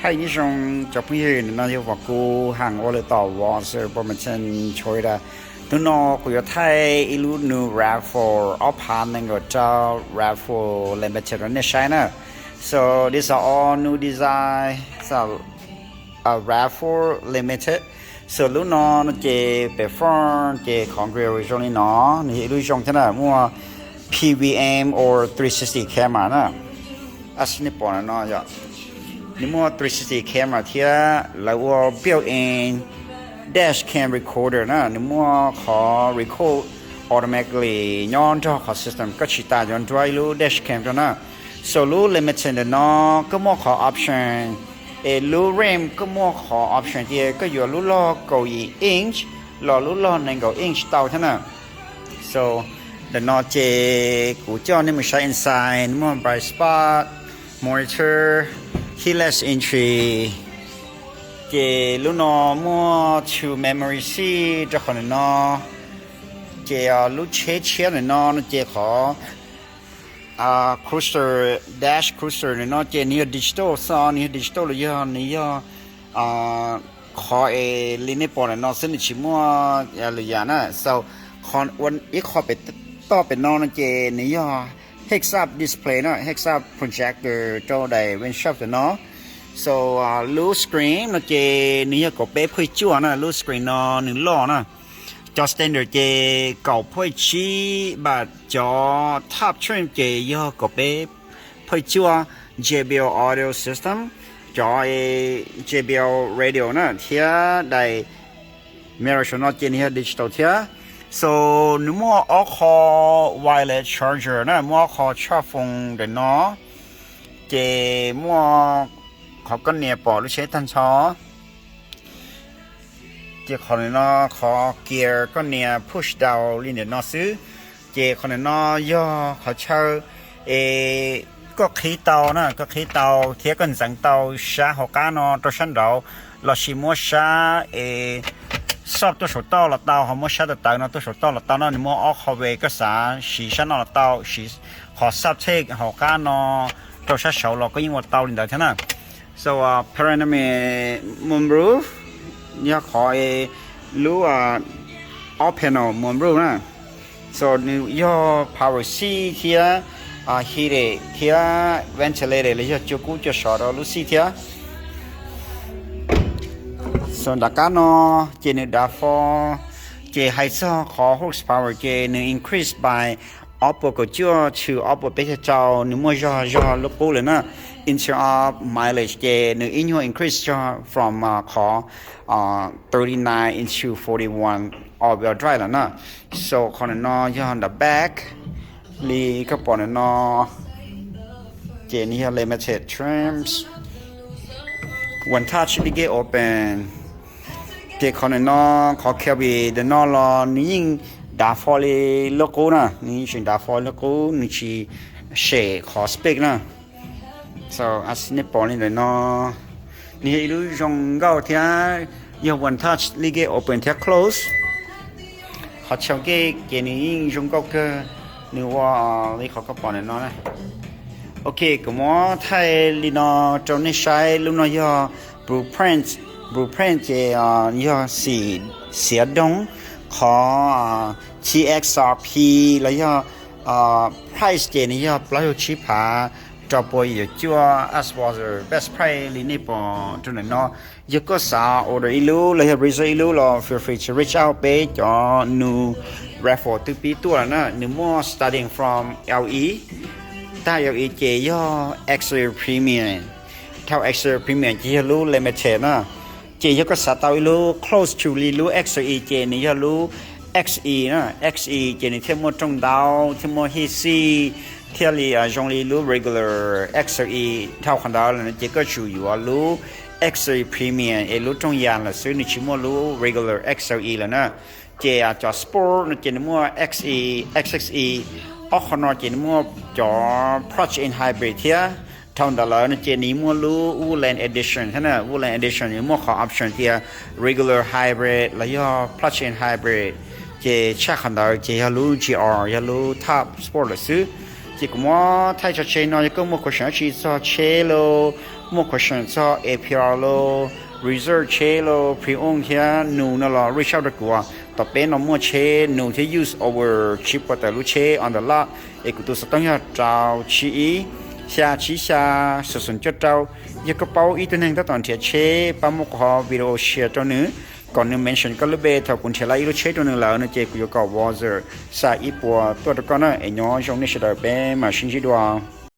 Hais nyob zoo cov phooj ywg, ntawm no yog uas kuv Ham ua lwm tom Walser Bomberton Toyota. Hnub no kuv yuav thaij ib lub new RAV four ob phav nees nkaum rau, RAV four Limited rau nej saib na. So these are all new design, so, uh, RAV four Limited. So lub no no ces pem front ces qhov grill zoo li no, nws yog ib lub zoo thiab na, muaj P V M or three sixty camera na. As nej pom no yog, nws muaj three sixty camera thiab lawv ua built-in dash cam recorder na, nws muaj qhov record automatically nyob nrog qhov system, koj tsis tas yuav nruab ib lub dash cam rau na. So lub Limited ntawm no koj muaj qhov option, es lub rim koj muaj qhov option tias koj yuav lub log kaum yim inch los lub log nees nkaum inch tau thiab na. So ntawm no ces kuv coj nej mus saib inside, nws muaj blind spot monitor, keyless entry. Ces lub no muaj two memory seat rau qhov ntawm no. Ces lub tsheb tshiab ntawm no no ces qhov cruiser, dash cruiser ntawm no ces nws yog digital xwb, nws yog digital los yog nws yog qhov es li nej pom ntawm no xwb, nws tsis muaj lwm yam na. So ib qho pem toj pem no no ces nws yog heads-up display na, heads-up projector rau daim windshield ntawm no. So lub screen no ces nws yog kaum peb phuj cuaj na, lub screen no nws loj na. Cov standard ces kaum phuj tsib, but cov top trim ces yog kaum peb phuj cuaj. J B L audio system, cov J B L radio na thiab daim mirror saum no ces nws yog digital thiab. So nws muaj ob qho wireless charger na, muaj ob qho tshaj phone ntawm no. Ces muaj qhov koj nias pom lub tsheb tag nrho. Ces qhov ntawm no qhov gear koj nias push down li ntawm no xwb. Ces qhov ntawm no yog qhov chaw es koj qhib tau na, koj qhib tau thiab koj ntxeev tau sab hauv qab no rau sab nraud, lossis muab sab es xob tuaj saum toj los tau, ho muab sab tawv tawv no tuaj saum toj los tau na. Nws muaj ob qho ve, koj xav siv sab no los tau, siv qhov sab teg hauv qab no rau sab saud los koj yeej ua tau li ntawd thiab na. So panoramic moonroof yog qhov lub ob panel moonroof na. So nws yog power seat thiab heated thiab ventilated los yog cua kub cua sov rau lub seat thiab. So nram qab no ces nws dav fo, ces hais txog qhov horsepower ces nws increase by ob puas kaum cuaj to ob puas peb caug rau, nws muaj zog zog lub qub lawm na. In term of mileage ces nws ib nyuag increase zog from qhov thirty nine into forty one all wheel drive lawm na. So qhov ntawm no yog ntawm back li koj pom ntawm no, ces nws yog limited trims, one touch lift gate open. Ces qhov ntawm no, qhov cabin ntawm no los nws yeej dav fo li lub qub na, nws yeej tseem dav fo lub qub, nws tsis sem qhov spec na. So as nej pom li ntawm no, nws yog ib lub zoo nkauj thiab yog one touch lift gate open thiab close. Qhov chaw gate ces nws yeej zoo nkauj kawg, nws ua li qhov koj pom ntawm no na. Ok, kuv muab thaij li no rau nej saib. Lub no yog blueprint. Blueprint ces yog xim xiav doog qhov T X R P los yog price ces nws yog plaub caug tsib phav rau pua yim cuaj, as was a best price li nej pom rau ntawm no. Yog koj xav order ib lub los yog reserve ib lub los feel free to reach out peb cov new RAV four twb pib tuaj lawm na. Nws muaj starting from L E, tag L E ces yog X E Premium, dhau X E Premium ces yog lub limited na. Ces yog koj xav tau ib lub close to li lub X E ces nws yog lub X E na. X E ces nws thiaj muaj rooj ntau, thiaj muaj heat seat, thiaj li zoo li lub regular X E. Dhau qhov ntawd lawm ces koj tsum yuav lub X E Premium es lub rooj yas lawm xwb, nws tsis muaj lub regular X E lawm na. Ces cov sport no ces nws muaj X E, X X E. Ob qho no ces nws muaj cov plug-in hybrid thiab. Dhau ntawd lawm no ces nws muaj lub Woodland Edition thiab na. Woodland Edition nws muaj qhov option tias regular hybrid los yog plug-in hybrid. Ces tshaj qhov ntawd ces yog lub G R, yog lub top sport lawm xwb. Ces kuv muab thaij tso tseg no, yog koj muaj question dab tsi txog tsheb los Muaj question txog A P R los, reserve tsheb los, pre-owned thiab new no los reach out rau kuv. Tom peb no muaj tsheb new thiab used over tsib puas tawm lub tsheb on the lot, es kuv tus xov tooj yog rau tsib ib, xya tsib xya, xoom xoom cuaj rau. Yog koj paub ib tug neeg tab tom nrhiav tsheb, pab muab kuv qhov video share rau nws, kom nws mention koj lub npe thaum kuv nrhiav tau ib lub tsheb rau nws lawm no ces kuv yuav kom voucher size ib puas tuaj rau koj na. Es nyob zoo nej sawv daws, peb mam sib ntsib dua.